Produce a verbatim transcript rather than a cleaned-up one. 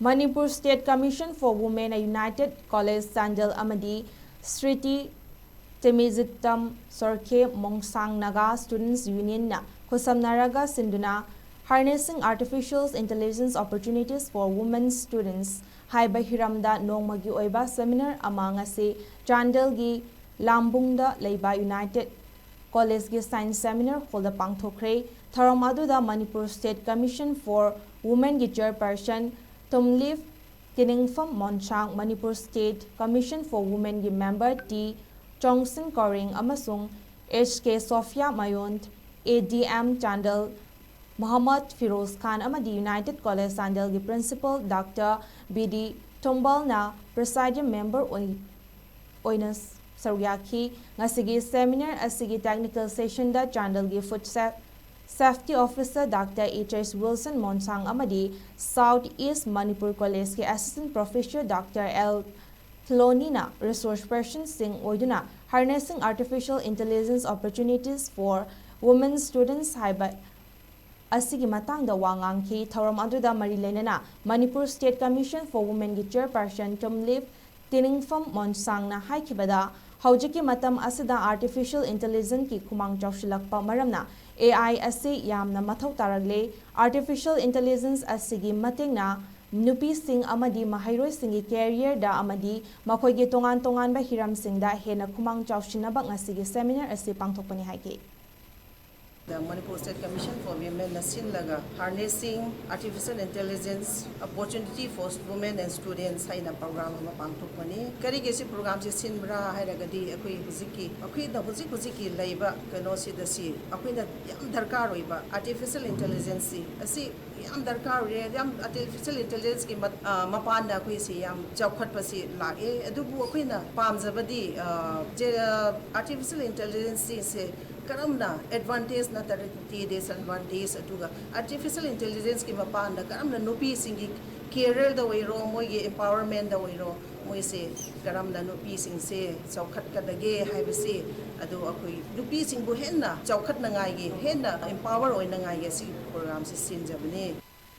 Manipur State Commission for Women, a United College Chandel ꯑꯃꯗꯤ Sriti Temizitam Sorkhe Mongsang Naga Students Unionꯅ ꯈꯨꯠꯁꯝꯅꯔꯒ ꯁꯤꯟꯗꯨꯅ Harnessing Artificial Intelligence Opportunities for Women Students ꯍꯥꯏꯕ ꯍꯤꯔꯝꯗ ꯅꯣꯡꯃꯒꯤ ꯑꯣꯏꯕ seminar ꯑꯃ ꯉꯁꯤ ꯆꯥꯟꯗꯦꯜꯒꯤ ꯂꯥꯝꯕꯨꯡꯗ ꯂꯩꯕ United Collegeꯀꯤ Science Seminar Hallꯗ ꯄꯥꯡꯊꯣꯛꯈ꯭ꯔꯦ꯫ ꯊꯧꯔꯝ ꯑꯗꯨꯗ Manipur State Commission for Womenꯒꯤ Chairperson Tumlip Tiningpham Monsang, Manipur State Commission for Womenꯒꯤ member ꯇꯤ ꯆꯣꯡꯁꯤꯟ ꯀꯣꯔꯤꯡ ꯑꯃꯁꯨꯡ H K Sophia Mayon, A D M Chandel Mohammad Firoz Khan ꯑꯃꯗꯤ United College ꯆꯥꯟꯗꯦꯜꯒꯤ Principal ꯗꯥꯛꯇꯔ ꯕꯤ ꯗꯤ ꯊꯣꯝꯕꯥꯜꯅ presiding member ꯑꯣꯏ-, ꯑꯣꯏꯅ ꯁꯔꯨꯛ ꯌꯥꯈꯤ꯫ ꯉꯁꯤꯒꯤ seminar ꯑꯁꯤꯒꯤ technical sessionꯗ ꯆꯥꯟꯗꯦꯜꯒꯤ Food Sa-, Safety Officer doctor H S Wilson Monsang ꯑꯃꯗꯤ South East Manipur Collegeꯀꯤ Assistant Professor ꯗꯥꯛꯇꯔ ꯑꯦꯜ ꯐꯤꯂꯣꯅꯤꯅ resource personꯁꯤꯡ ꯑꯣꯏꯗꯨꯅ Harnessing Artificial Intelligence Opportunities for Women Students ꯍꯥꯏꯕ ꯑꯁꯤꯒꯤ ꯃꯇꯥꯡꯗ ꯋꯥ ꯉꯥꯡꯈꯤ꯫ ꯊꯧꯔꯝ ꯑꯗꯨꯗ ꯃꯔꯤ ꯂꯩꯅꯅ Manipur State Commission for Womenꯒꯤ Chairperson ꯇꯨꯝꯂꯤꯞ ꯇꯤꯅꯤꯡꯐꯝ ꯃꯣꯟꯁꯥꯡꯅ ꯍꯥꯏꯈꯤꯕꯗ, ꯍꯧꯖꯤꯛꯀꯤ ꯃꯇꯝ ꯑꯁꯤꯗ Artificial Intelligenceꯀꯤ ꯈꯨꯃꯥꯡ ꯆꯥꯎꯁꯤꯜꯂꯛꯄ ꯃꯔꯝꯅ ꯑꯦ ꯑꯥꯏ ꯑꯁꯤ ꯌꯥꯝꯅ ꯃꯊꯧ ꯇꯥꯔꯛꯂꯦ꯫ Artificial Intelligence ꯑꯁꯤꯒꯤ ꯃꯇꯦꯡꯅ ꯅꯨꯄꯤꯁꯤꯡ ꯑꯃꯗꯤ ꯃꯍꯩꯔꯣꯏꯁꯤꯡꯒꯤ careerꯗ ꯑꯃꯗꯤ ꯃꯈꯣꯏꯒꯤ ꯇꯣꯉꯥꯟ ꯇꯣꯉꯥꯟꯕ ꯍꯤꯔꯝꯁꯤꯡꯗ ꯍꯦꯟꯅ ꯈꯨꯃꯥꯡ ꯆꯥꯎꯁꯤꯟꯅꯕ ꯉꯁꯤꯒꯤ seminar ꯑꯁꯤ ꯄꯥꯡꯊꯣꯛꯄꯅꯤ ꯍꯥꯏꯈꯤ꯫ The Manipur State Commission for Womenꯅ ꯁꯤꯜꯂꯒ Harnessing Artificial Intelligence Opportunity for Women and Students ꯍꯥꯏꯅ program ꯑꯃ ꯄꯥꯡꯊꯣꯛꯄꯅꯤ꯫ ꯀꯔꯤꯒꯤ ꯁꯤ programꯁꯤ ꯁꯤꯟꯕ꯭ꯔꯥ ꯍꯥꯏꯔꯒꯗꯤ, ꯑꯩꯈꯣꯏ ꯍꯧꯖꯤꯛꯀꯤ, ꯑꯩꯈꯣꯏꯅ ꯍꯧꯖꯤꯛ ꯍꯧꯖꯤꯛꯀꯤ ꯂꯩꯕ ꯀꯩꯅꯣꯁꯤꯗ ꯁꯤ ꯑꯩꯈꯣꯏꯅ ꯌꯥꯝ ꯗꯔꯀꯥꯔ ꯑꯣꯏꯕ Artificial Intelligenceꯁꯤ ꯑꯁꯤ ꯌꯥꯝ ꯗꯔꯀꯥꯔ ꯑꯣꯏꯔꯦ꯫ ꯌꯥꯝ Artificial Intelligenceꯀꯤ ꯃꯠ-, ꯑ, ꯃꯄꯥꯟꯗ ꯑꯩꯈꯣꯏꯁꯤ ꯌꯥꯝ ꯆꯥꯎꯈꯠꯄꯁꯤ ꯂꯥꯛꯑꯦ꯫ ꯑꯗꯨꯕꯨ ꯑꯩꯈꯣꯏꯅ ꯄꯥꯝꯖꯕꯗꯤ, ꯑ, ꯖꯦ-, ꯑ, Artificial Intelligenceꯁꯤ ꯀꯔꯝꯅ advantage ꯅꯠꯇ꯭ꯔꯒꯗꯤ disadvantage, ꯑꯗꯨꯒ Artificial Intelligenceꯀꯤ ꯃꯄꯥꯟꯗ ꯀꯔꯝꯅ ꯅꯨꯄꯤꯁꯤꯡꯒꯤ careerꯗ ꯑꯣꯏꯔꯣ, ꯃꯣꯏꯒꯤ empowermentꯗ ꯑꯣꯏꯔꯣ, ꯃꯣꯏꯁꯦ ꯀꯔꯝꯅ ꯅꯨꯄꯤꯁꯤꯡꯁꯦ ꯆꯥꯎꯈꯠꯀꯗꯒꯦ ꯍꯥꯏꯕꯁꯤ, ꯑꯗꯨ ꯑꯩꯈꯣꯏ ꯅꯨꯄꯤꯁꯤꯡꯕꯨ ꯍꯦꯟꯅ ꯆꯥꯎꯈꯠꯅꯉꯥꯏꯒꯤ, ꯍꯦꯟꯅ empower ꯑꯣꯏꯅꯉꯥꯏꯒꯤ ꯑꯁꯤꯒꯤ programꯁꯤ ꯁꯤꯟꯖꯕꯅꯤ꯫